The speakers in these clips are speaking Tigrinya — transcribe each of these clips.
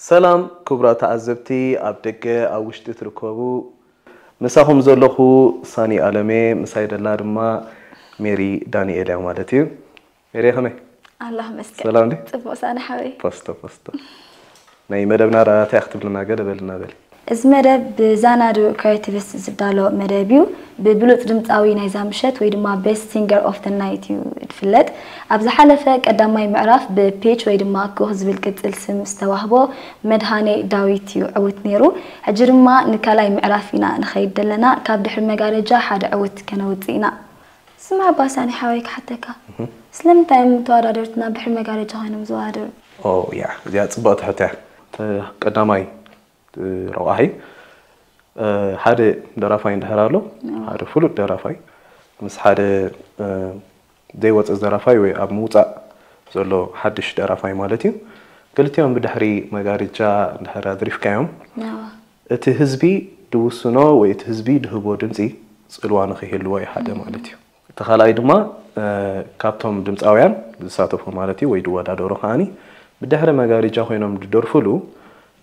ሰላም ክቡራት ተዓዘብቲ፣ ኣብ ደገ ኣብ ውሽጢ ትርከቡ፣ ምሳኹም ዘለኹ ሳኒ ኣለሜ፣ ምሳይ ደላ ድማ ሜሪ ዳንኤል እያ ማለት እዩ። ሜሪ ከመይ? ኣላህ መስገን። ሰላም ዲ? ጽቡቕ ሳኒ ሓወይ። ፖስቶ ፖስቶ ናይ መደብና ዳ እንታይ ክትብልና ገለ በልና በሊ። እዚ መደብ ብዛናዱ ክሬቲቪስት ዝዳሎ መደብ እዩ። ብብሉፅ ድምፃዊ ናይዛ ምሸት ወይ ድማ ቤስት ሲንገር ኦፍ ተ ናይት እዩ ዝፍለጥ። ኣብ ዝሓለፈ ቀዳማይ ምዕራፍ ብፔች ወይ ድማ ኩኽ ዝብል ቅፅል ስም ዝተዋህቦ መድሃኔ ዳዊት እዩ ዕውት ነይሩ። ሕጂ ድማ ንካልኣይ ምዕራፍ ኢና ንኸይድ ዘለና። ካብ ድሕሪ መጋረጃ ሓደ ዕውት ከነውፅእ ኢና። ስማዕ ባሳኒ ሓወይ ክሓተካ፣ ስለምንታይ እዮም ተወዳደርቲ ናብ ድሕሪ መጋረጃ ኮይኖም ዝወዳደሩ? ኦ ያ፣ እዚኣ ፅብቕቲ ሕቶ እያ። ተ- ቀዳማይ ረቋሒ ሓደ ደራፋይ እንድሕር ኣሎ፣ ሓደ ፍሉጥ ደራፋይ ምስ ሓደ ዘይወፀ ደራፋይ ወይ ኣብ ምውፃእ ዘሎ ሓድሽ ደራፋይ ማለት እዩ። ክልቲኦም ብድሕሪ መጋርጃ እንድሕር ኣድሪፍካዮም እቲ ህዝቢ ድውስኖ ወይ እቲ ህዝቢ ድህቦ ድምፂ ፅልዋ ንክህልዎ እዩ ሓደ ማለት እዩ። እቲ ካልኣይ ድማ ካብቶም ድምፃውያን ዝሳተፉ ማለት እዩ ወይ ድወዳደሩ ከዓኒ ብድሕሪ መጋርጃ ኮይኖም ድደርፉሉ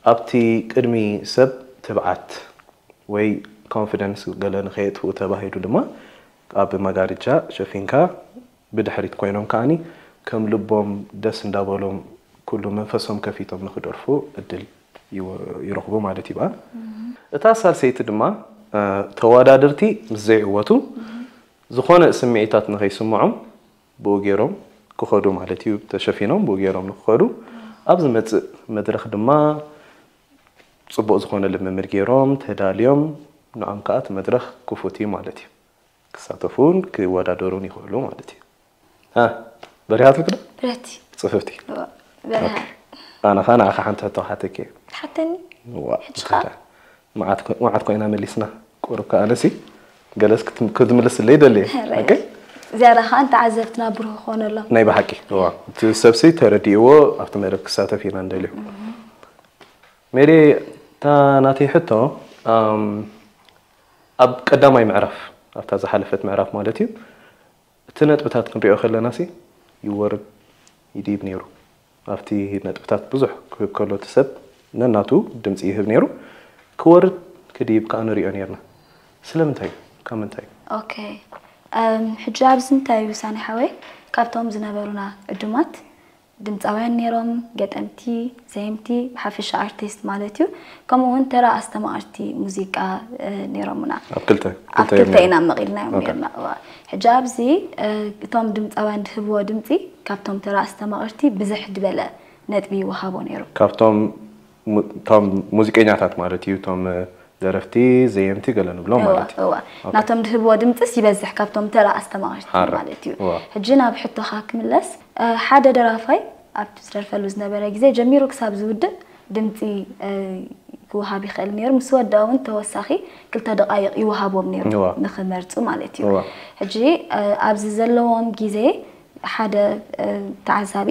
ኣብቲ ቅድሚ ሰብ ትብዓት ወይ ኮንፊደንስ ገለ ንከየጥፍኡ ተባሂሉ ድማ ኣብ መጋርጃ ሸፊንካ ብድሕሪት ኮይኖም ከዓኒ ከም ልቦም ደስ እንዳበሎም ኩሉ መንፈሶም ከፊቶም ንክደርፉ እድል ይረኽቡ ማለት እዩ። እታ ሳልሰይቲ ድማ ተወዳደርቲ ምስ ዘይዕወቱ ዝኾነ ስምዒታት ንኸይስምዖም ብኡ ገይሮም ክኸዱ ማለት እዩ። ተሸፊኖም ብኡ ገይሮም ንክኸዱ ኣብ ዝመፅእ መድረኽ ድማ ፅቡቕ ዝኾነ ልምምድ ገይሮም ተዳልዮም ንዖም ከዓ እቲ መድረኽ ክፉት እዩ ማለት እዩ። ክሳተፉን ክወዳደሩን ይኽእሉ ማለት እዩ። በሪሃትልኪ ዶ? ብረቲ። ፅፍፍቲ። በረሃ። ኣነ ኸ ንዓኻ ሓንቲ ሕቶ ክሓተኪ እየ። ትሓተኒ? ዋ፣ ሕጂ ኸ? መዓት ኮይና መሊስና። ቁሩብ ከኣ ኣነሲ ገለስ ክትምልስለይ ይደሊ። እየ። ኦኬ? ዝያዳ ኸኣ ንተዓዘብትና ብሩህ ክኾነሎም። ናይ ብሓቂ። ዋ፣ እቲ ሰብሲ ተረዲእዎ ኣብቲ መደብ ክሳተፍ ኢና ንደልዮ። ሜሪ፣ እታ ናተይ ሕቶ ኣብ ቀዳማይ ምዕራፍ ኣብታ ዝሓለፈት ምዕራፍ ማለት እዩ እቲ ነጥብታት ክንሪኦ ከለና ሲ ይወርድ ይድይብ ነይሩ። ኣብቲ ነጥብታት ብዙሕ ክህብ ከሎ እቲ ሰብ ነናቱ ድምፂ ይህብ ነይሩ። ክወርድ ክድይብ ከዓ ንሪኦ ነይርና። ስለምንታይ እዩ? ካብ ምንታይ እዩ? ኦኬ። ሕጂ ኣብዚ እንታይ እዩ ውሳኔ ሓወይ? ካብቶም ዝነበሩና ዕዱማት ድምፃውያን ነይሮም፣ ገጠምቲ፣ ዘየምቲ፣ ብሓፈሻ ኣርቲስት ማለት እዩ። ከምኡ እውን ተራ ኣስተማቐርቲ ሙዚቃ ነይሮምና። ኣብ ክልተ ክልተ እዮም ክልተ ነይሮም። ኢና መቒልናዮም ኦኬ። ነይርና። እዋ። ሕጂ ኣብዚ እቶም ድምፃውያን ዝህብዎ ድምፂ ካብቶም ተራ ኣስተማቐርቲ ብዝሕ ዝበለ ነጥቢ ይወሃቦ ነይሩ። ካብቶም ሙ- እቶም ሙዚቀኛታት ማለት እዩ፣ እቶም ደረፍቲ፣ ዘየምቲ ገለ ንብሎም እዋ ማለት እዩ። እዋ። ኦኬ። ናቶም ዝህብዎ ድምፅስ ይበዝሕ ካብቶም ተራ ኣስተማቐርቲ ሓራ። ማለት እዩ። እዋ። ሕጂ ናብ ሕቶኻ ክምለስ፣ ሓደ ደራፋይ ኣብቲ ዝደርፈሉ ዝነበረ ግዜ ጀሚሩ ክሳብ ዝውድእ ድምፂ ክወሃብ ይኽእል ነይሩ። ምስ ወደኣ እውን ተወሳኺ ክልተ ደቓይቕ ይወሃቦም ነይሩ እዋ። ንኽመርፁ ማለት እዩ። እዋ። ሕጂ ኣብዚ ዘለዎም ግዜ ሓደ ተዓዛቢ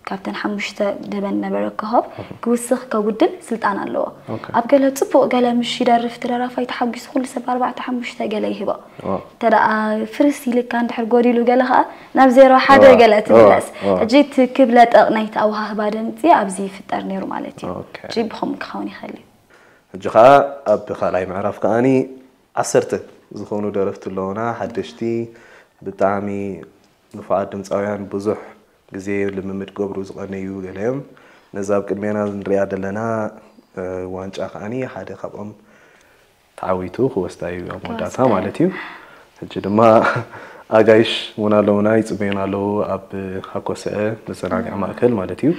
ካብተን ሓሙሽተ ደበን ነበረ ክህብ ክውስኽ ከጉድል ስልጣን ኣለዎ። ኦኬ። ኣብ ገለ ፅቡቕ ገለ ምሽ ይደርፍ እቲ ደራፋይ ተሓጒሱ ኩሉ ሰብ ኣርባዕተ ሓሙሽተ ገለ ይህቦ። እዋ። እንተ ደኣ ፍርስ ኢልካ እንድሕር ጎዲሉ ገለ ኸኣ ናብ ዜሮ ሓደ እዋ፣ ገለ እዋ፣ ትምለስ። እዋ። ሕጂ እቲ ክብለጠቕ ናይቲ ኣወሃህባ ድምፂ ኣብዚ ይፍጠር ነይሩ ማለት እዩ። ኦኬ። ሕጂ ብኸምኡ ክኸውን ይኽእል እዩ። ሕጂ ኸኣ ኣብ ካልኣይ ምዕራፍ ከኣኒ ዓሰርተ ዝኾኑ ደረፍቲ ኣለዉና ሓደሽቲ ብጣዕሚ ንፉዓት ድምፃውያን ብዙሕ ግዜ ልምምድ ክገብሩ ዝቐነዩ ገለ እዮም። ነዛ ኣብ ቅድሜና ንሪኣ ዘለና ዋንጫ ከዓኒ ሓደ ካብኦም ተዓዊቱ ክወስዳ እዩ ኣብ መወዳእታ ክወስዳ። ማለት እዩ። ሕጂ ድማ ኣጋይሽ እውን ኣለውና ይፅበዩና ኣለዉ ኣብ ሃኮሰአ መዘናግዒ ማእከል ማለት እዩ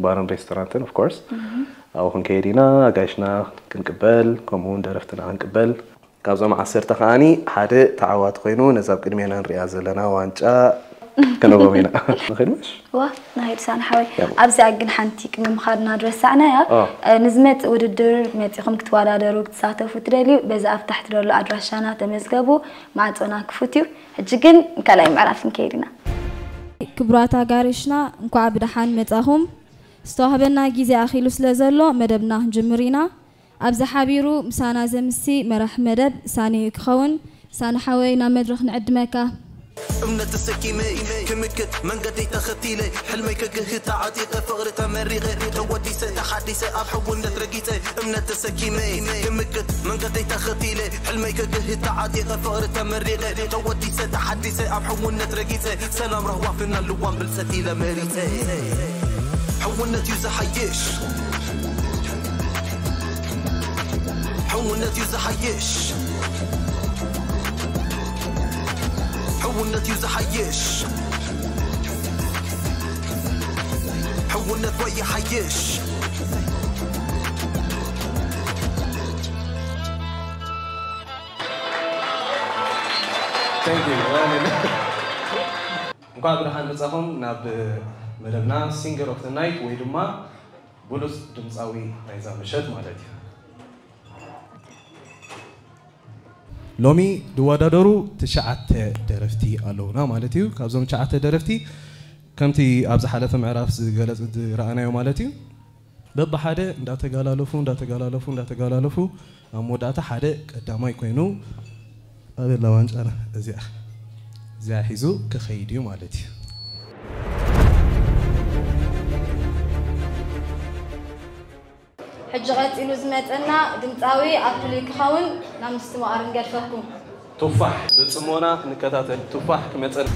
ባርን ሬስቶራንትን of course ኣብኡ ክንከይድ ኢና ኣጋይሽና ክንቅበል ከምኡ እውን ደረፍትና ክንቅበል ካብዞም ዓሰርተ ከዓኒ ሓደ ተዓዋቲ ኮይኑ ነዛ ኣብ ቅድሜና ንሪኣ ዘለና ዋንጫ ክንቦም ኢና ንኽድምሽ ዋ ናይድ ሳን ሓወይ ኣብዚኣ ግን ሓንቲ ቅድሚ ምኻድና ድረሳዕናያ ንዝመፅእ ውድድር መፂኹም ክትወዳደሩ ክትሳተፉ ትደልዩ በዚ ኣብ ታሕቲ ዘሎ ኣድራሻና ተመዝገቡ ማዕፆና ክፉት እዩ ሕጂ ግን ካልኣይ ምዕራፍ ንከይድ ኢና ክቡራት ኣጋሪሽና እንኳዕ ብደሓን መፃኹም ዝተዋህበና ግዜ ኣኺሉ ስለ ዘሎ መደብና ክንጅምር ኢና ኣብዚ ሓቢሩ ምሳና ዘምሲ መራሕ መደብ ሳኒ እዩ ክኸውን። ሳኒ ሓወይ ናብ መድረኽ ንዕድመካ። እምነት ተሰኪመ ክምክት መንገደይ ተኸቲለ ሕልመይ ከግህ ተዓጢቐ ፍቕሪ ተመሪቐ ተወዲሰ ተሓዲሰ ኣብ ሕውነት ረጊፀ እምነት ተሰኪመ ክምክት መንገደይ ተኸቲለ ሕልመይ ከግህ ተዓጢቐ ፍቕሪ ተመሪቐ ተወዲሰ ተሓዲሰ ኣብ ሕውነት ረጊፀ ሰላም ረህዋ ፍናን ልዋም ብልፀት ኢለ መሪፀ ሕውነት እዩ ዝሓይሽ ሕውነት እዩ ዝሓይሽ ሕውነት እዩ ዝሓይሽ ሕውነት ወይ ይሓይሽ Thank you. እንኳዕ ብደሓን መጻኹም ናብ መደብና Singer of the Night ወይ ድማ ብሉጽ ድምጻዊ ናይዛ ምሸት ማለት እዩ። ሎሚ ዝወዳደሩ ትሽዓተ ደረፍቲ ኣለውና ማለት እዩ። ካብዞም ትሽዓተ ደረፍቲ ከምቲ ኣብ ዝሓለፈ ምዕራፍ ዝገለጽ ዝረኣናዮ ማለት እዩ። በብሓደ እንዳተጋላለፉ እንዳተጋላለፉ እንዳተጋላለፉ ኣብ መወዳእታ ሓደ ቀዳማይ ኮይኑ ኣበላ ዋንጫና እዚኣ እዚኣ ሒዙ ክኸይድ እዩ ማለት እዩ። ሕጂ ቀጺሉ ዝመጸና ድምጻዊ ኣፕል ክኸውን ናብ ምስትምቓር ንገድፈኩም። ቱፋሕ ብጽሞና ንከታተል። ቱፋሕ ክመጸና።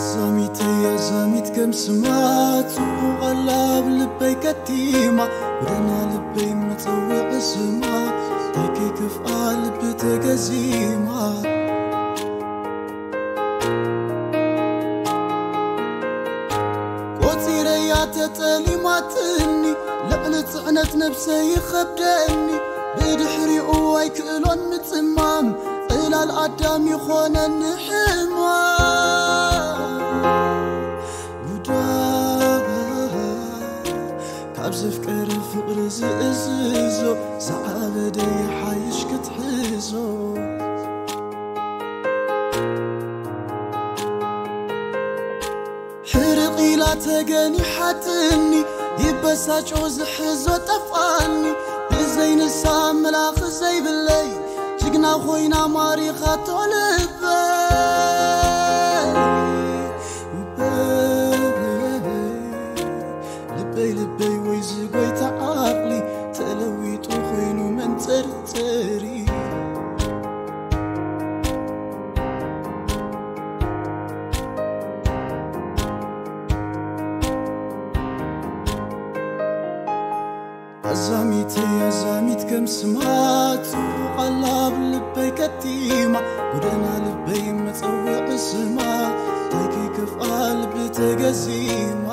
ዛሚተይ ኣዛሚት ከም ስማ ጽቡቕ ኣላ ኣብ ልበይ ከቲማ ጎደና ልበይ መጸውዒ ስማ እንታይ ከይከፍኣ ልቢ ተገዚማ ቆጺረያ ተጠሊማትኒ ልዕሊ ጽዕነት ነብሰይ ይኸብደኒ ብድሕሪኡ ኣይክእሎን ምጽማም ዕላል ኣዳም ይኾነኒ ሕማም ጉዳይ ካብ ዘፍቀረ ፍቕሪ ዝእዝዞ ዝዓበደ ይሓይሽ ክትሕዞ ሕርቕ ኢላ ተገኒሓትኒ ይበሳጮ ዝሕዞ ጠፍኣኒ ብዘይ ንሳ ኣምላኽ ዘይብለይ ጅግና ኮይና ማሪኻቶ ልበይ ልበይ ልበይ ወይ ዝጎይታ ዓቕሊ ተለዊጡ ኮይኑ መንጸርጸሪ ኣዛሚተይ ኣዛሚት ከም ስማ ጽቡቕ ኣላ ኣብ ልበይ ከቲማ ጎደና ልበይ መጸውዒ ስማ እንታይ ከይከፍኣ ልቢ ተገዚማ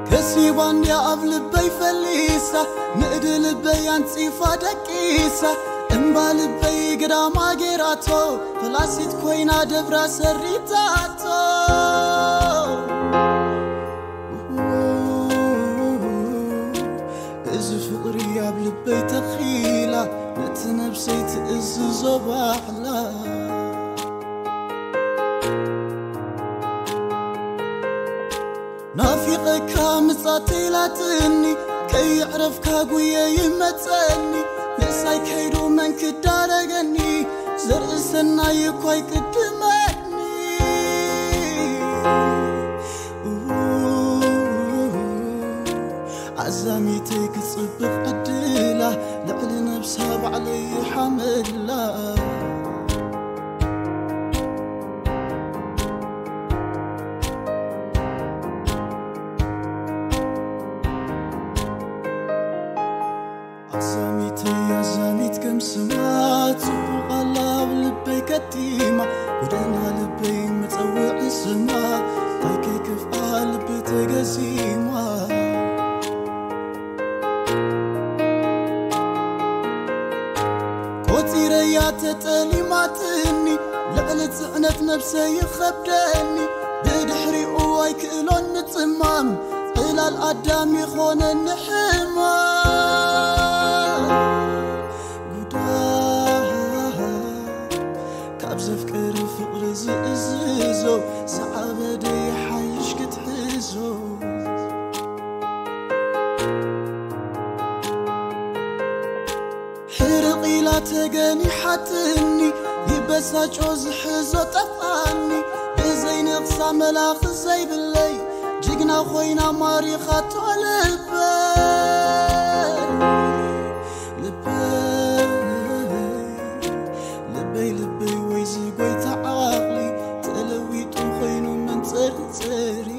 ከሲባ እንድያ ኣብ ልበይ ፈሊሳ ንእዲ ልበይ ኣንጺፋ ደቂሳ እምባ ልበይ ግዳማ ጌራቶ ፈላሲት ኮይና ደብራ ሰሪታቶ እዚ ፍቕሪ ኣብ ልበይ ተኺላ ነቲ ነብሰይ ትእዝዞ ባዕላ ናፊቐካ ምጻተይ ላትኒ ከይዕረፍካ ጉየ ይመጸኒ ንሳይ ከይዱ መን ክዳረገኒ ዘርኢ ሰናይ እኳ ይቅድመኒ ኣዛሚተይ ክጽብቕ ዕድላ ልዕሊ ነብሳ ባዕለይ ይሓመላ ኣዛሚተይ ኣዛሚት ከም ስማ ጽቡቕ ኣላ ኣብ ልበይ ከቲማ ጎደና ልበይ መጸውዒ ስማ እንታይ ከይከፍኣ ልቢ ተገዚማ ቆጺረያ ተጠሊማትኒ ልዕሊ ጽዕነት ነብሰይ ይኸብደኒ ብድሕሪኡ ኣይክእሎን ምጽማም ዕላል ኣዳም ይኾነኒ ሕማም ጉዳይ ተገኒሓትኒ ይበሳጮ ዝሕዞ ጠፋኒ ብዘይነቕሳ መላኺ ዘይብለይ ጅግና ኮይና ማሪኻቶ ልበይ ልበይ ልበይ ልበይ ወይ ዝጎይታ ዓቕሊ ተለዊጡ ኮይኑ መንጸርጸሪ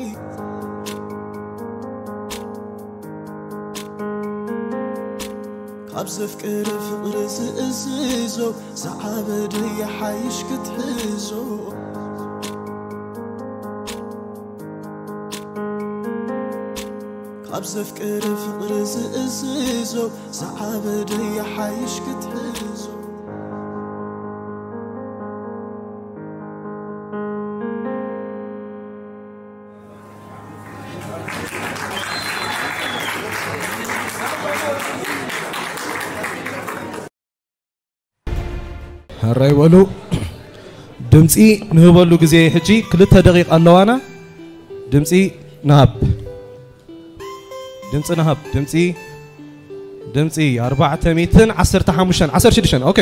ካብ ዘፍቅር ፍቕሪ ዝእዝዞ ዝዓበደ ይሓይሽ ክትሕዞ ካብ ዘፍቅር ፍቕሪ ዝእዝዞ ዝዓበደ ይሓይሽ ክትሕዞ ሕራይ በሉ። ድምፂ ንህበሉ ግዜ ሕጂ ክልተ ደቂቕ ኣለዋና። ድምፂ ንሃብ። ድምፂ ንሃብ። ድምፂ ድምፂ ኣርባዕተ ሚእትን ዓሰርተ ሓሙሽተን ዓሰርተ ሽዱሽተን ኦኬ።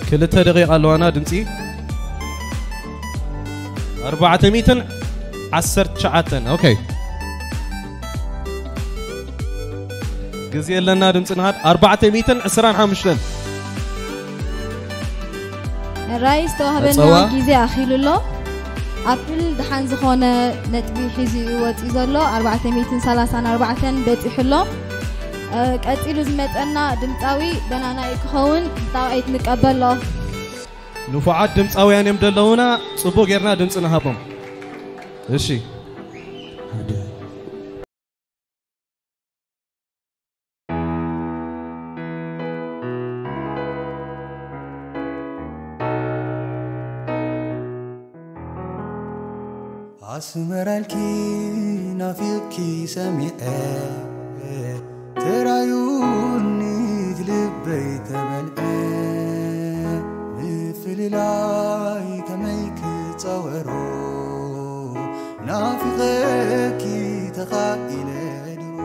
ክልተ ደቂቕ ኣለዋና ድምፂ ኣርባዕተ ሚእትን ዓሰርተ ትሽዓተን ኦኬ። ግዜ ኣለና ድምፂ ንሃድ ኣርባዕተ ሚእትን ዕስራን ሓሙሽተን ራይ ዝተዋህበና ጸዋ። ግዜ ኣኺሉ ኣሎ። ኣፕል ድሓን ዝኾነ ነጥቢ ሒዙ እዩ ወፂኡ ዘሎ ኣርባዕተ ሚእትን ሰላሳን ኣርባዕተን በፂሑ ኣሎ። እ፣ ቀፂሉ ዝመፀና ድምፃዊ በናና እዩ ክኸውን። ጣውዒት ንቀበሎ። ንፉዓት ድምፃውያን እዮም ዘለውና። ፅቡቅ ጌርና ድምፂ ንሃቦም። እሺ ኣስመራልኪ ናፊቕኪ ሰሚዐ ተራዩኒ ልበይ ተመልአ ምፍልላይ ከመይ ክጸወሮ ናፊቐኪ ተኻኢለ ድሮ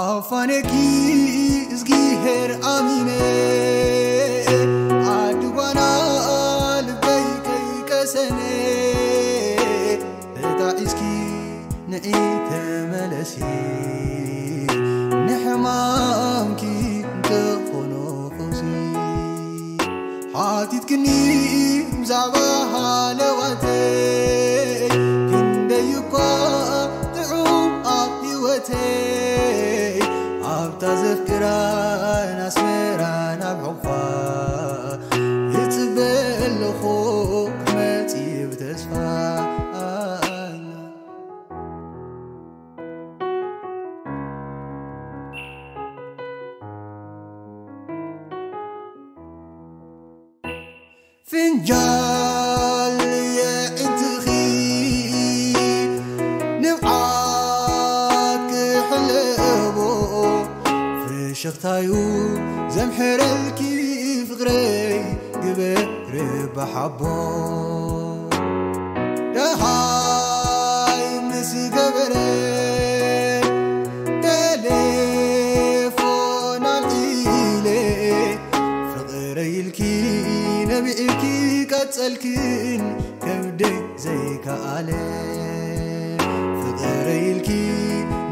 ኣፋኔኪ እዝጊሄር ኣሚነ ኣድጓና ልበይ ከይቀሰነ ተጣዒስኪ ንዒ ተመለሲ ንሕማምኪ እንተኾኖ ፈውሲ ሓቲትክኒ ብዛዕባ ሃለዋተይ ክንደይ እኳ ጥዑም ኣብ ህይወተይ ኣብታ ዘፍቅራን ኣስመራን ኣብ ሕቑፋ ይጽበ ኣለኹ ክመጺ ብተስፋ ፍንጃል የዒንትኺ ንብዓት ክሕለቦ ፍሽኽታዩ ዘምሕረልኪ ፍቕረይ ግበሪ ብሓቦ ደሃይ ምስ ገበረ ተሌፎን ኣልዒለ ፍቕረይ ኢልኪ ነቢዕኪ ቀጸልክን ከብደይ ዘይከኣለ ፍቕረይ ኢልኪ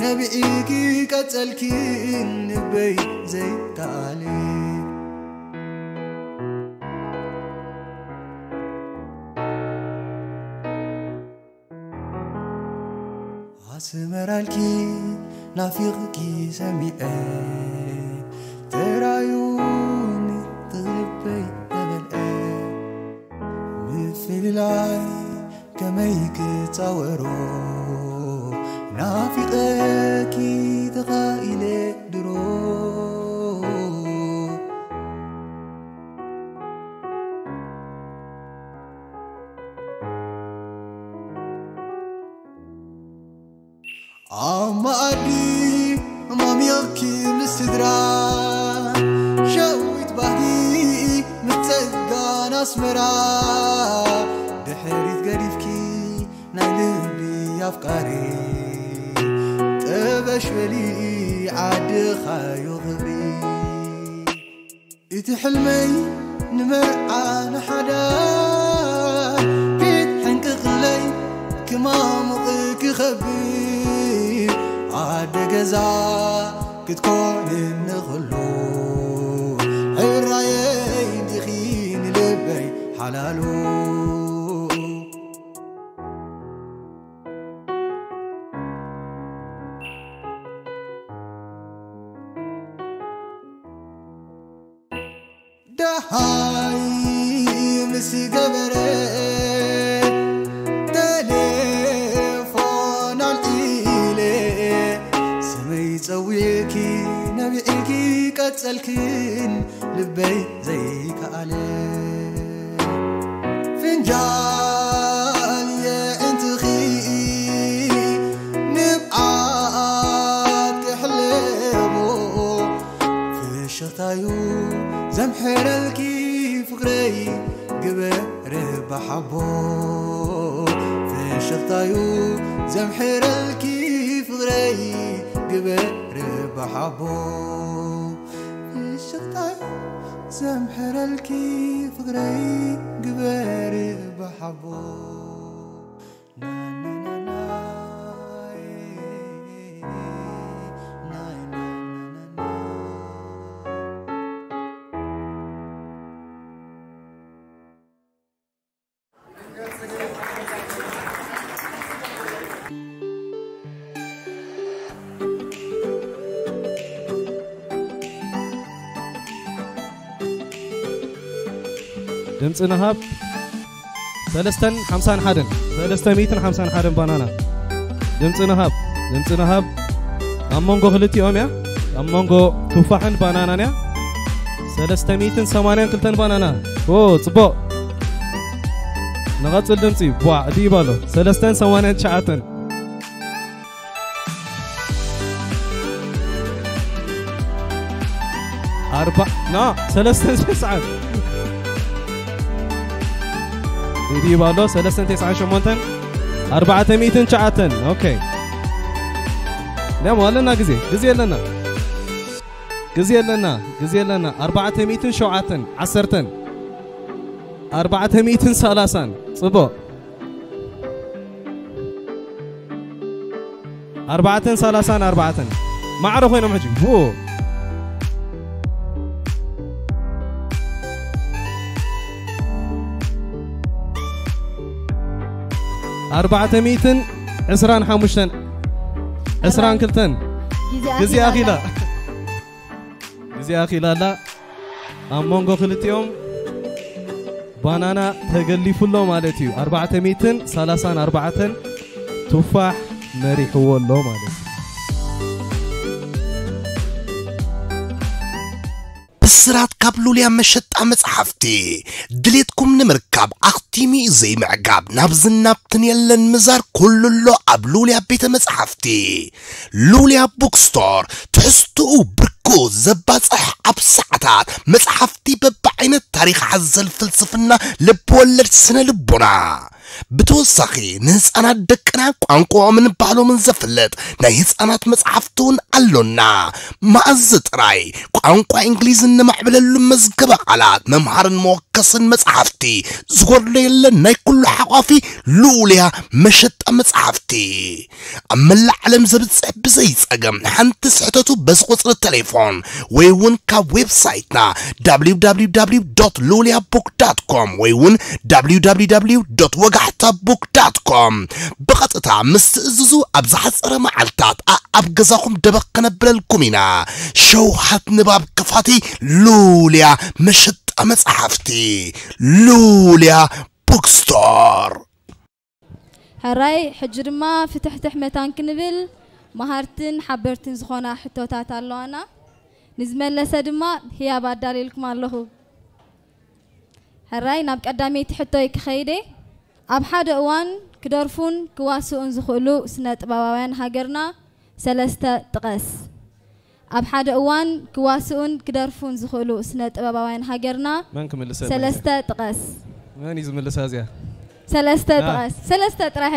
ነቢዕኪ ቀጸልክን ልበይ ዘይከኣለ ኣስመራልኪ ናፊቕኪ ሰሚዐ ተራዩኒ ትልበይ ተበልዐ ምፍልላይ ከመይ ክጻወሮ ናፊቐኪ ተኻኢለ ድሮ ኣስመራ ድሕሪት ገዲፍኪ ናይ ልቢ ኣፍቃሪ ጠበሽ በሊ ዓድኻዮ ክብሪ እቲ ሕልመይ ንመርዓ ንሓዳር ፊት ሕንቅቕለይ ክማሙቕ ክኸብር ኣደ ገዛ ክትኮን ንኽሉ ሕራየይ ዲኺ ንልበይ ሓላሉ ደሃይ ምስ ገበረ ተሌፎን ኣልዒለ ስመይ ጸዊዕኪ ነቢዕኪ ቀጸልክን ልበይ ዘይከኣለ ፍንጃል የዕንትኺ ንብዓት ክሕለቦ ፍሽኽታዩ ዘምሕረልኪ ፍቕረይ ግበሪ ብሓቦ ፍሽኽታዩ ዘምሕረልኪ ፍቕረይ ግበሪ ብሓቦ ፍሽኽታዩ ዘምሕረልኪ ፍቕረይ ግበሪ ብሓቦ ድምፂ ንሃብ ሰለስተን ሓምሳን ሓደን ሰለስተ ሚእትን ሓምሳን ሓደን ባናና ድምፂ ንሃብ ድምፂ ንሃብ ኣብ መንጎ ክልቲኦም እያ ኣብ መንጎ ቱፋሕን ባናናን እያ ሰለስተ ሚእትን ሰማንያን ክልተን ባናና ኦ ፅቡቅ ንቐፅል ድምፂ ቧዕ ድይብ ኣሎ ሰለስተን ሰማንያን ትሽዓተን ኣርባ ና ሰለስተን ተስዓን ይድይብ ኣሎ ሰለስተን ተስዓን ሸሞንተን ኣርባዕተ ሚእትን ትሽዓተን ኦኬ ደሞ ኣለና ግዜ ግዜ ኣለና ግዜ ኣለና ግዜ ኣለና ኣርባዕተ ሚእትን ሸውዓተን ዓሰርተን ኣርባዕተ ሚእትን ሰላሳን ጽቡቕ ኣርባዕተን ሰላሳን ኣርባዕተን ማዕረ ኮይኖም ሕጂ ቡ ኣርባዕተ ሚእትን ዕስራን ሓሙሽተን ዕስራን ክልተን ግዜ ኣኺላ ግዜ ኣኺላ ኣላ ኣብ መንጎ ክልቲኦም ባናና ተገሊፉ ኣሎ ማለት እዩ ኣርባዕተ ሚእትን ሰላሳን ኣርባዕተን ቱፋሕ መሪሕዎ ኣሎ ማለት እዩ ብስራት ካብ ሉልያ መሸጣ መጽሓፍቲ ድሌትኩም ንምርካብ ኣኽቲሙ እዩ ዘይምዕጋብ ናብዝን ናብትን የለን ምዛር ኩሉ ኣሎ ኣብ ሉልያ ቤተ መጽሓፍቲ ሉልያ ቡክስቶር ትሕዝትኡ ብርኩ ዘባጽሕ ኣብ ሰዓታት መጽሓፍቲ በብዓይነት ታሪኽ ሓዘል ፍልስፍና ልብወለድ ስነ ልቦና ብተወሳኺ ንህፃናት ደቅና ቋንቋኦምን ባህሎምን ዘፍልጥ ናይ ህፃናት መፅሓፍቲ እውን ኣሎና። መኣዝ ጥራይ ቋንቋ እንግሊዝ እነማዕብለሉ መዝገበ ቃላት መምሃርን መወከስን መፅሓፍቲ ዝጎድሎ የለን። ናይ ኩሉ ሓቋፊ ልኡልያ መሸጣ መፅሓፍቲ ኣብ መላእ ዓለም ዘብፅሕ ብዘይ ፀገም ሓንቲ ስሕተቱ በዚ ቁፅሪ ተሌፎን ወይ እውን ካብ ዌብሳይትና www ሉልያ book com ወይ እውን www ወጋሕታ book com ብቐጥታ ምስ ትእዝዙ ኣብ ዝሓፀረ መዓልታት ኣኣብ ገዛኹም ደበኽ ከነብለልኩም ኢና። ሸውሃት ንባብ ከፋቲ ሉልያ መሸጣ መፅሓፍቲ ሉልያ bookstore ሕራይ ሕጂ ድማ ፍትሕትሕ መታን ክንብል መሃርትን ሓበርትን ዝኾና ሕቶታት ኣለዋና። ንዝመለሰ ድማ ህያብ ኣዳልየልኩም ኣለኹ። ሕራይ ናብ ቀዳመይቲ ሕቶይ ክኸይድ እየ። ኣብ ሓደ እዋን ክደርፉን ክዋስኡን ዝኽእሉ ስነ ጥበባውያን ሃገርና ሰለስተ ጥቀስ። ኣብ ሓደ እዋን ክዋስኡን ክደርፉን ዝኽእሉ ስነ ጥበባውያን ሃገርና መን ክምልሰልና ይኽእል? ሰለስተ ጥቀስ። መን እዩ ዝምልሳ እዚኣ? ሰለስተ አ። ጥቐስ። ሰለስተ ጥራሕ።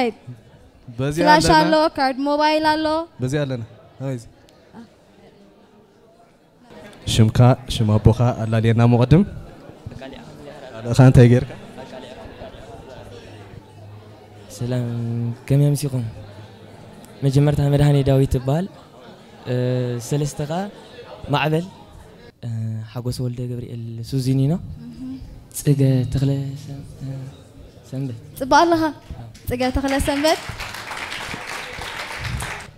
በዚኣ ፍላሽ ኣለና። ኣሎ፣ ካርድ ሞባይል ኣሎ። በዚኣ ኣለና። ኣበይ እዚ? ሽምካ፣ ሽም ኣቦኻ ኣላልየና። መቐድም ካልእኻ እንታይ ጌርካ? ሰላም፣ ከመይ ኣምሲኹም? መጀመርታ መድሃኔ ዳዊት ትበሃል። እ፣ ሰለስተ ኸዓ ማዕበል፣ እ፣ ሓጎስ ወልደ ገብርኤል ሱዚኒኖ፣ ጽገ ተኽለ ሰም-፣ እ፣ ሰንበት። ጽቡቕ ኣለኻ። ጽገ ተኽለ ሰንበት።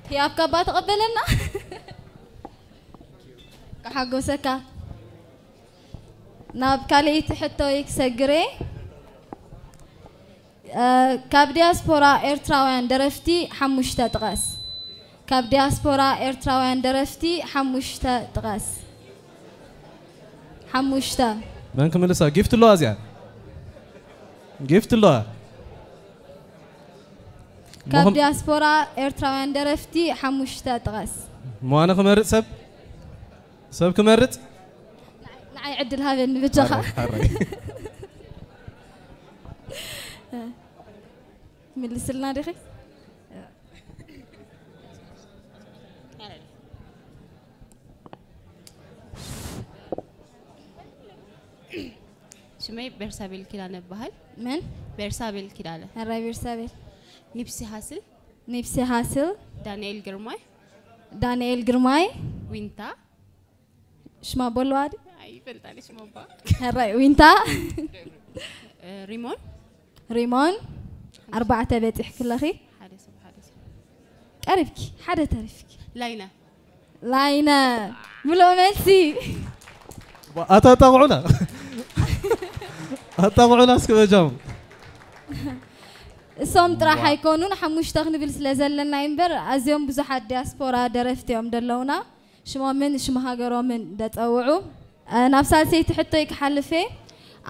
ህያብ ካባ ተቐበለና። ክሓጎሰካ። ናብ ካልኣይቲ ሕቶይ ክሰግር እየ። እ፣ ካብ ዲያስፖራ ኤርትራውያን ደረፍቲ ሓሙሽተ ጥቐስ። ካብ ዲያስፖራ ኤርትራውያን ደረፍቲ ሓሙሽተ ጥቐስ። ሓሙሽተ። መን ክምልሳ? ጊፍት ኣለዋ እዚኣ። ጊፍት ኣለዋ። ካብ መኸም- ዲያስፖራ ኤርትራውያን ደረፍቲ ሓሙሽተ ጥቐስ። መዋነ ክመርጽ ሰብ? ሰብ ክመርጽ? ንዓይ ዕድል ሃበኒ ብጃኻ። ሓራይ፣ ሓራይ። ምልስልና ዲኺ? ሽመይ ቤርሳቤል ኪዳነ እበሃል። መን? ቤርሳቤል ኪዳነ። ሕራይ ቤርሳቤል። ኒፕሲ ሃስል። ኒፕሲ ሃስል። ዳንኤል ግርማይ። ዳንኤል ግርማይ። ዊንታ። ሽማ ቦለዋ ድዩ? ኣይፈልጣለች መባ። ሕራይ ዊንታ። እ፣ ሪሞን። ሪሞን። ኣርባዕተ በፂሕኪ ኣለኺ። ሓደ ሰብ፣ ሓደ ሰብ። ቀሪብኪ፣ ሓደ ተሪፍኪ። ላይነ። ላይነ። ምሉእ መልሲ። ኣታጣቕዑና። ኣጣቕዑና እስኪ በጃኹም። እሶም ጥራሕ ኣይኮኑን፣ ሓሙሽተ ክንብል ስለ ዘለና እዩ እምበር፣ ኣዝዮም ብዙሓት ዲያስፖራ ደረፍቲ እዮም ዘለውና። ሽሞምን ሽም ሃገሮምን ደጸውዑ። እ፣ ናብ ሳልሰይቲ ሕቶይ ክሓልፍ እየ።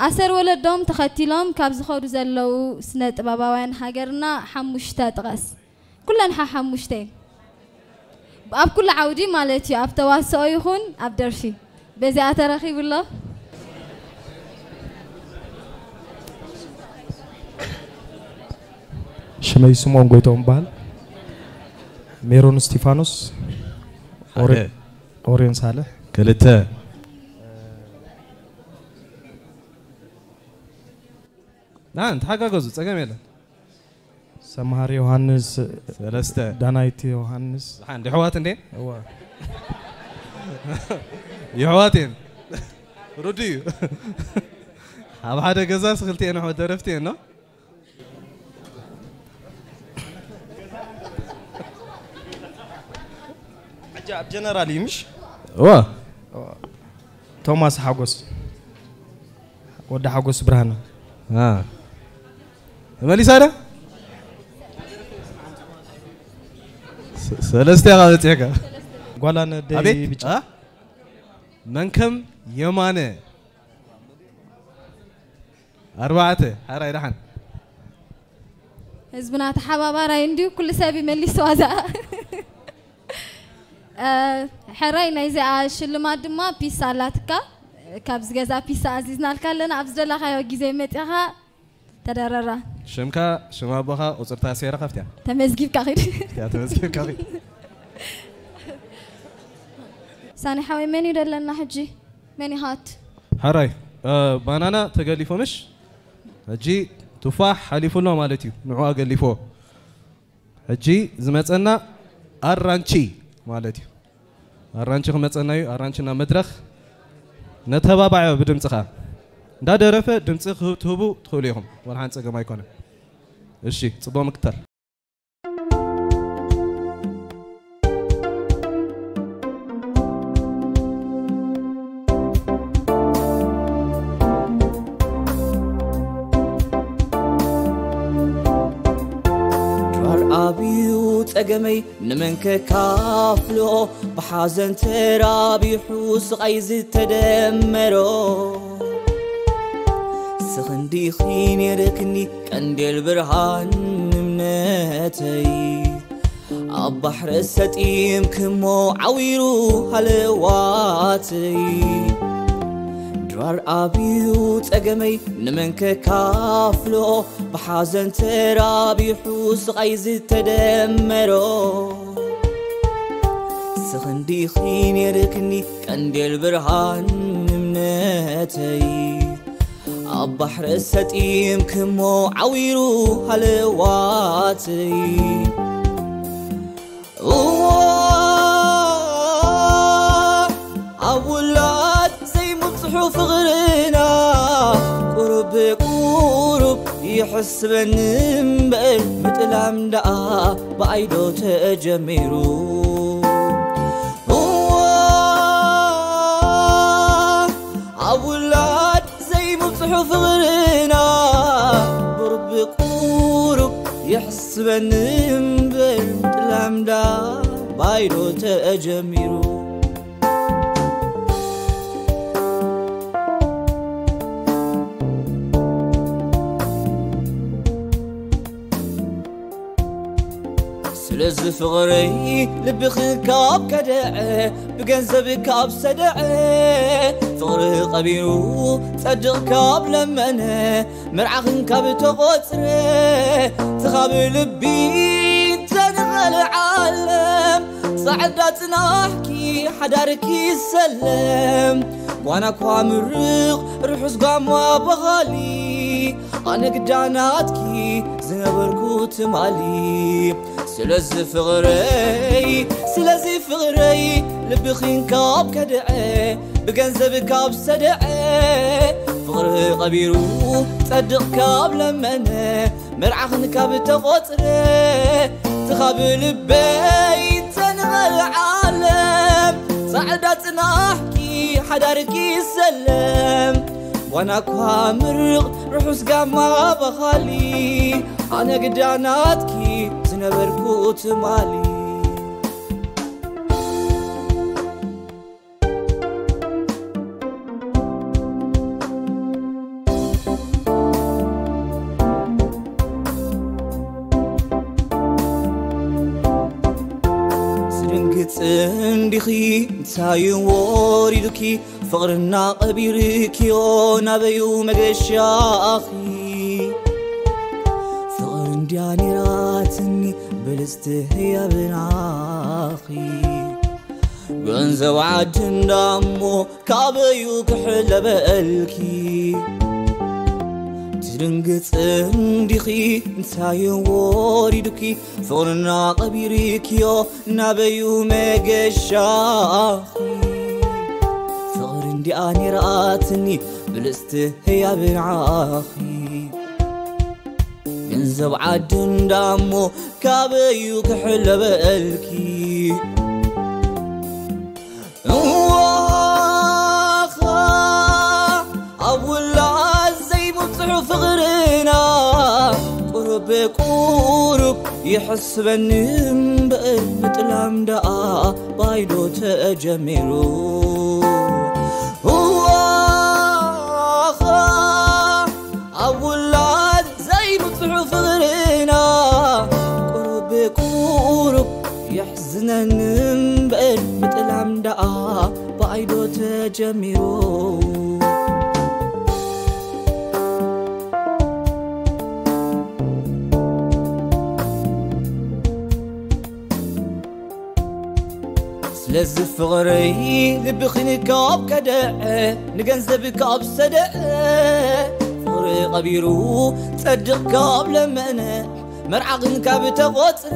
ኣሰር ወለዶም ተኸቲሎም ካብ ዝኸዱ ዘለዉ ስነ ጥበባውያን ሃገርና ሓሙሽተ ጥቐስ። ኩለን ሓሓሙሽተ። ኣብ ኩሉ ዓውዲ ማለት እዩ፣ ኣብ ተዋስኦ ይኹን ኣብ ደርፊ። በዚኣ ተረኺቡ ኣሎ። ሽመይ ስምኦን ጎይቶም እበሃል። ሜሮን እስቲፋኖስ፣ ኦሬ-፣ ሓደ። ኦሬን ሳልሕ። ክልተ። ና፣ ንተሓጋገዙ፣ ጸገም የለን። ሰምሃር ዮሃንስ፣ ሰለስተ። ዳናይት ዮሃንስ። ሓንቲ ኣሕዋት እንዴ? እዋ። የሕዋት እየን። ርዱ እዩ። ኣብ ሓደ ገዛስ ክልቲኤን ኣሕዋት ደረፍቲ እየን፣ ኖ? ሕጂ ኣብ ጀነራል እዩ፣ ምሽ? እዋ። ቶማስ ሓጎስ፣ ወዲ ሓጎስ ብርሃነ። አ። ተመሊሳ ዶ? ሰ-፣ ሰለስተ ኢኻ በጺሕካ። ጓል ኣነደይ ኣቤት። ብጫ። አ? መንከም የማነ። ኣርባዕተ። ሓራይ ደሓን። ህዝብና ተሓባባራይ እንድዩ፣ ኩሉ ሰብ ይመሊስዋ እዛ። እ፣ ሕራይ ናይዚኣ ሽልማት ድማ ፒሳ ኣላትካ። ካብዚ ገዛ ፒሳ ኣዚዝናልካ ኣለና። ኣብ ዝደለኻዮ ግዜ መጺኻ ተደረራ። ሽምካ፣ ሽም ኣቦኻ፣ ቁጽርታ ሴራ ከፍትያ። ተመዝጊብካ ኺድ። ከፍትያ፣ ተመዝጊብካ ኺድ። ሳኒ ሓወይ፣ መን እዩ ደለና ሕጂ? መን ይሃት? ሓራይ፣ እ፣ ባናና ተገሊፎ ምሽ? ሕጂ ቱፋሕ ሓሊፉ ኣሎ ማለት እዩ። ንዑ ኣገሊፎ። ሕጂ ዝመጸና ኣራንቺ ማለት እዩ። ኣራንቺ ክመጸና እዩ። ኣራንቺ ናብ መድረኽ ነተባባዕዮ ብድምጽኻ። እንዳደረፈ ድምጺ ክህብ-፣ ትህቡ ትኽእሉ ኢኹም። ወላ ሓንቲ ጸገም ኣይኮነን። እሺ፣ ጽቡቕ ምክታል። ድራር ኣብዩ ጸገመይ ንመን ከካፍሎ፣ ብሓዘን ተራቢሑ ስቓይ ዝተደመሮ። ስኽንዲኺ ነይርክኒ ቀንዴል ብርሃን እምነተይ፣ ኣብ ባሕሪ ሰጢምክሞ ዓዊሩ ሃለዋተይ። ድራር ኣብዩ ጸገመይ ንመን ከካፍሎ፣ ብሓዘን ተራቢሑ ስቓይ ዝተደመሮ። ስኽንዲኺ ነይርክኒ ቀንዴል ብርሃን እምነተይ፣ ኣብ ባሕሪ ሰጢምክሞ ዓዊሩ ሃለዋተይ። እዋ፣ ኣብ ውላድ ዘይምብጽሑ ፍቕርና፣ ቁሩብ ቁሩብ ይሕስበኒ እምበር፣ ምጥላም ደኣ ብኣይዶ ተጀሚሩ። እዋ፣ ኣብ ውላድ ዘይምብጽሑ ፍቕርና፣ ቁሩብ ቁሩብ ይሕስበኒ እምበር፣ ምጥላም ደኣ ብኣይዶ ተጀሚሩ። ስለዚ ፍቕረይ፣ ልብኽን ካብ ከደዐ፣ ብገንዘብ ካብ ሰደዐ፣ ፍቕሪ ቀቢሩ ጸድቕ ካብ ለመነ፣ መርዓኽን ካብ ተቖጽረ፣ ትኻብ ልቢ ተንቐል ዓለም፣ ጻዕዳ ጽናሕኪ ሓዳርኪ ሰለም። ጓና እኳ ምርቕ ርሑስ ጋማ በኻሊ፣ ኣነ ግዳ ናትኪ ዝነበርኩ ትማሊ። ስለዚ ፍቕረይ፣ ስለዚ ፍቕረይ፣ ልብኺን ካብ ከድዐ፣ ብገንዘብ ካብ ሰደዐ፣ ፍቕሪ ቀቢሩ ጸድቕ ካብ ለመነ፣ መርዓኽን ካብ ተቖጽረ፣ ትኻብ ልበይ ተንቐል ዓለም፣ ጻዕዳ ጽናሕኪ ሓዳርኪ ሰለም። ጓና እኳ ምርቕ ርሑስ ጋማ በኻሊ፣ ኣነ ግዳ ናትኪ ዝነበርኩ ትማሊ። ስድንግጽ እንዲኺ እንታይ ወሪዱኪ፣ ፍቕርና ቀቢርክዮ ናበዩ መገሻኺ። ፍቕር እንድያ ነይራትኒ ብልጽቲ ህያብናኺ። ገንዘብ ዓዲ እንዳሞ ካበዩ ክሕለበልኪ። ትድንግጽ እንዲኺ እንታይ ወሪዱኪ፣ ፍቕርና ቀቢርክዮ ናበዩ መገሻኺ። ፍቕር እንዲኣ ነይራትኒ ብልጽቲ ህያብ ንዓኺ። ገንዘብ ዓዲ እንዳሞ ካበዩ ክሕለበልኪ። እዋኻ ኣብ ውላድ ዘይምብጽሑ ፍቕርና፣ ቁሩብ ቁሩብ ይሕስበኒ እምበር፣ ምጥላም ደኣ ባይዶ ተጀሚሩ። እዋኻ ኣብ ውላድ ዘይምብጽሑ ፍቕርና፣ ቁሩብ ቁሩብ የሕዝነኒ እምበር፣ ምጥላም ደኣ ብኣይዶ ተጀሚሩ። ስለዚ ፍቕረይ፣ ልብኺ ካብ ከደዐ፣ ንገንዘብ ካብ ሰደዐ፣ ፍቕሪ ቀቢሩ ጸድቕ ካብ ለመነ፣ መርዓኽን ካብ ተቖጽረ፣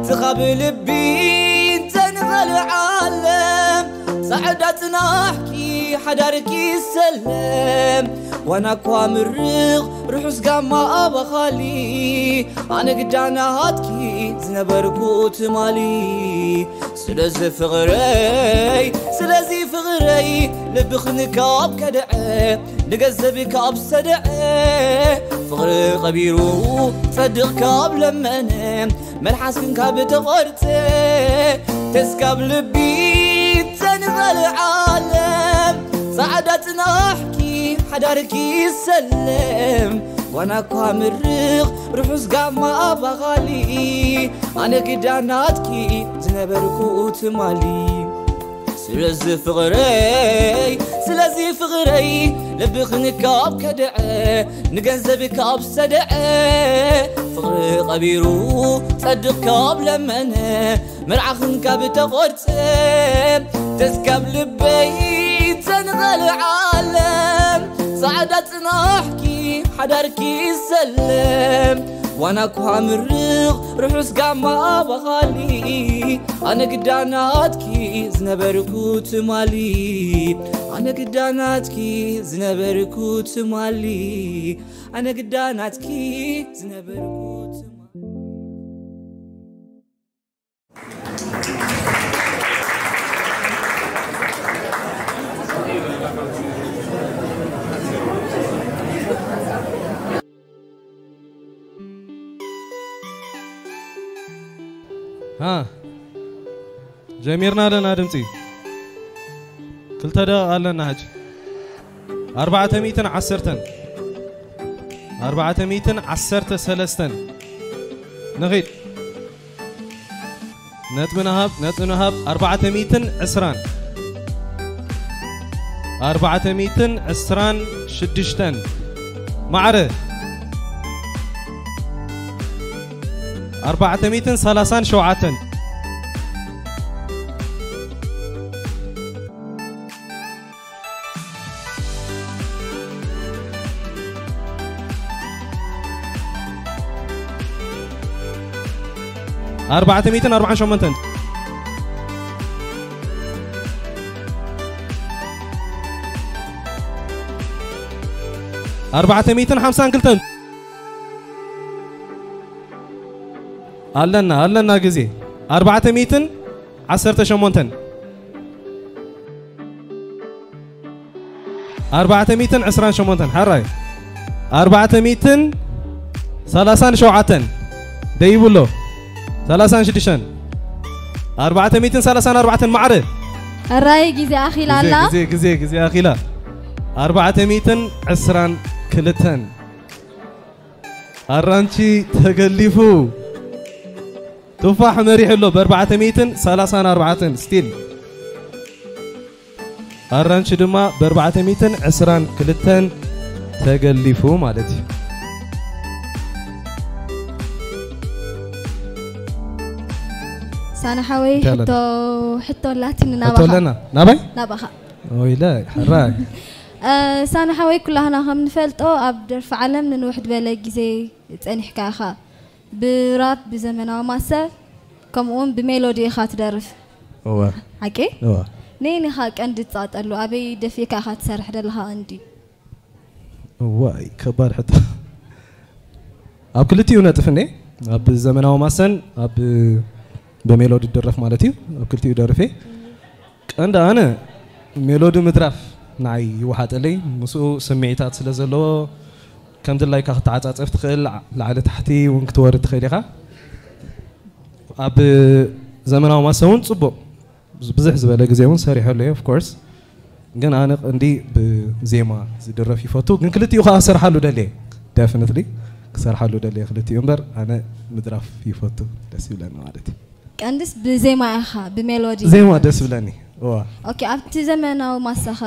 ትኻብ ልቢ እንተንቐልዓለም፣ ጻዕዳ ጽናሕኪ ሓዳርኪ ሰለም። ዋና እኳ ምርቕ ርሑስ ጋማ ኣባኻሊ፣ ኣነ ግዳ ናትኪ ዝነበርኩ ትማሊ። ስለዚ ፍቕረይ፣ ስለዚ ፍቕረይ፣ ልብኽን ካብ ከደዐ፣ ንገንዘብ ካብ ሰደዐ፣ ፍቕሪ ቀቢሩ ጸድቕ ካብ ለመነ፣ መልሓስክን ካብ ተቖርጸ፣ ተስካብ ልቢ ተንቐልዓለም፣ ጻዕዳ ጽናሕኪ ሓዳርኪ ሰለም። ዋና እኳ ምርቕ ርሑስ ጋማ ኣባኻሊ፣ ኣነ ግዳ ናትኪ ዝነበርኩ ትማሊ። ስለዚ ፍቕረይ ስለዚ ፍቕረይ ልብኽን ካብ ከደዐ ንገንዘብ ካብ ሰደዐ ፍቕሪ ቀቢሩ ጸድቕ ካብ ለመነ መርዓኽን ካብ ተቖርጸ ተስካብ ልበይ ተንቐልዓለም ጻዕዳ ጽናሕኪ ሓዳርኪ ሰለም ዋና እኳ ምርቕ ርሑስ ጋማ ባኻሊ ኣነ ግዳናትኪ ዝነበርኩ ትማሊ ኣነ ግዳናትኪ ዝነበርኩ ትማሊ ኣነ ግዳናትኪ ዝነበርኩ ትማሊ ሃ ጀሚርና ኣለና ድምፂ ክልተ ደቂቕ ኣለና ሕጂ ኣርባዕተ ሚእትን ዓሰርተን ኣርባዕተ ሚእትን ዓሰርተ ሰለስተን ንኺድ ነጥቢ ንሃብ ነጥቢ ንሃብ ኣርባዕተ ሚእትን ዕስራን ኣርባዕተ ሚእትን ዕስራን ሽዱሽተን ማዕረ ኣርባዕተ ሚእትን ሰላሳን ሸውዓተን ኣርባዕተ ሚእትን ኣርባዓን ሸሞንተን ኣርባዕተ ሚእትን ሓምሳን ክልተን ኣለና ኣለና ግዜ ኣርባዕተ ሚእትን ዓሰርተ ሸሞንተን ኣርባዕተ ሚእትን ዕስራን ሸሞንተን ሓራይ ኣርባዕተ ሚእትን ሰላሳን ሸውዓተን ደይብሎ ሰላሳን ሽዱሽተን ኣርባዕተ ሚእትን ሰላሳን ኣርባዕተን ማዕረ ሕራይ ግዜ ኣኺላ ኣላ ግዜ ግዜ ግዜ ኣኺላ ኣርባዕተ ሚእትን ዕስራን ክልተን ኣራንቺ ተገሊፉ ቱፋሕ መሪሑ ኣሎ ብ ኣርባዕተ ሚእትን ሰላሳን ኣርባዕተን still ኣራንቺ ድማ ብ ኣርባዕተ ሚእትን ዕስራን ክልተን ተገሊፉ ማለት እዩ። ሳና ሓወይ ሕቶ ሕቶ ኣላትኒ ናባኻ ኣለና ናባይ ናባኻ ወይለ ሕራይ ሳና ሓወይ ኩላህና ከም ንፈልጦ ኣብ ደርፊ ዓለም ንንውሕ ዝበለ ግዜ ጸኒሕካ ኢኻ ብራፕ ብዘመናዊ ማሰ ከምኡውን ብሜሎዲ ኢኻ ትደርፍ እወ ሓቂ እወ ነይን ኢኻ ቀንዲ ትጻጠሉ ኣበይ ደፊእካ ኢኻ ትሰርሕ ደለኻ እንዲ እዋይ ከባድ ሕቶ ኣብ ክልቲኡ ነጥፍ እንዴ ኣብ ዘመናዊ ማሰን ኣብ ብሜሎዲ ድረፍ ማለት እዩ ኣብ ክልቲኡ ደርፌ ቀንዲ ኣነ ሜሎዲ ምድራፍ ንዓይ ይወሓጠለይ ምስኡ ስምዒታት ስለ ዘለዎ ከም ድላይካ ክትዓጻጸፍ ትኽእል ላዕሊ ታሕቲ እውን ክትወርድ ትኽእል ኢኻ ኣብ ዘመናዊ ማሰ እውን ጽቡቕ ብዙሕ ዝበለ ግዜ እውን ሰሪሐሉ እየ of course ግን ኣነ ቀንዲ ብዜማ ዝድረፍ ይፈቱ ግን ክልቲኡ ከዓ ክሰርሓሉ ደልየ definitely ክሰርሓሉ ደልየ ክልቲኡ እምበር ኣነ ምድራፍ ይፈቱ ደስ ይብለኒ ማለት እዩ ቀንድስ ብዜማ ኢኻ ብሜሎዲ ዜማ ደስ ዝብለኒ እዋ ኦኬ ኣብቲ ዘመናዊ ማሳኸ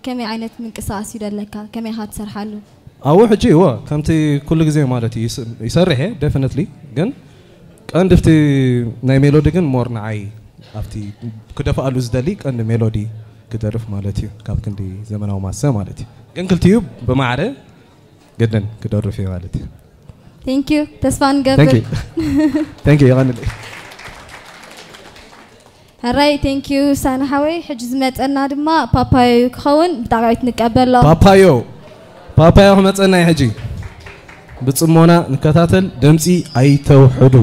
ከመይ ዓይነት ምንቅስቃስ እዩ ደለካ ከመይ ኢኻ ትሰርሓሉ ኣብኡ ሕጂ እወ ከምቲ ኩሉ ግዜ ማለት እዩ ይስ- ይሰርሕ እየ definitely ግን ቀንዲ ኣብቲ ናይ ሜሎዲ ግን more ንዓይ ኣብቲ ክደፍኣሉ ዝደሊ ቀንዲ ሜሎዲ ክደርፍ ማለት እዩ ካብ ክንዲ ዘመናዊ ማሰ ማለት እዩ ግን ክልቲኡ ብማዕረ ግድን ክደርፍ እዩ ማለት እዩ thank you ተስፋ ንገብር thank you የቐንል ሕራይ thank you ሳና ሓወይ ሕጂ ዝመፀና ድማ ፓፓዮ ክኸውን ብጣዕሚ ንቀበሎ ፓፓዮ ፓፓዮ ክመፀና እዩ ሕጂ ብፅሞና ንከታተል ድምፂ ኣይተውሕዱ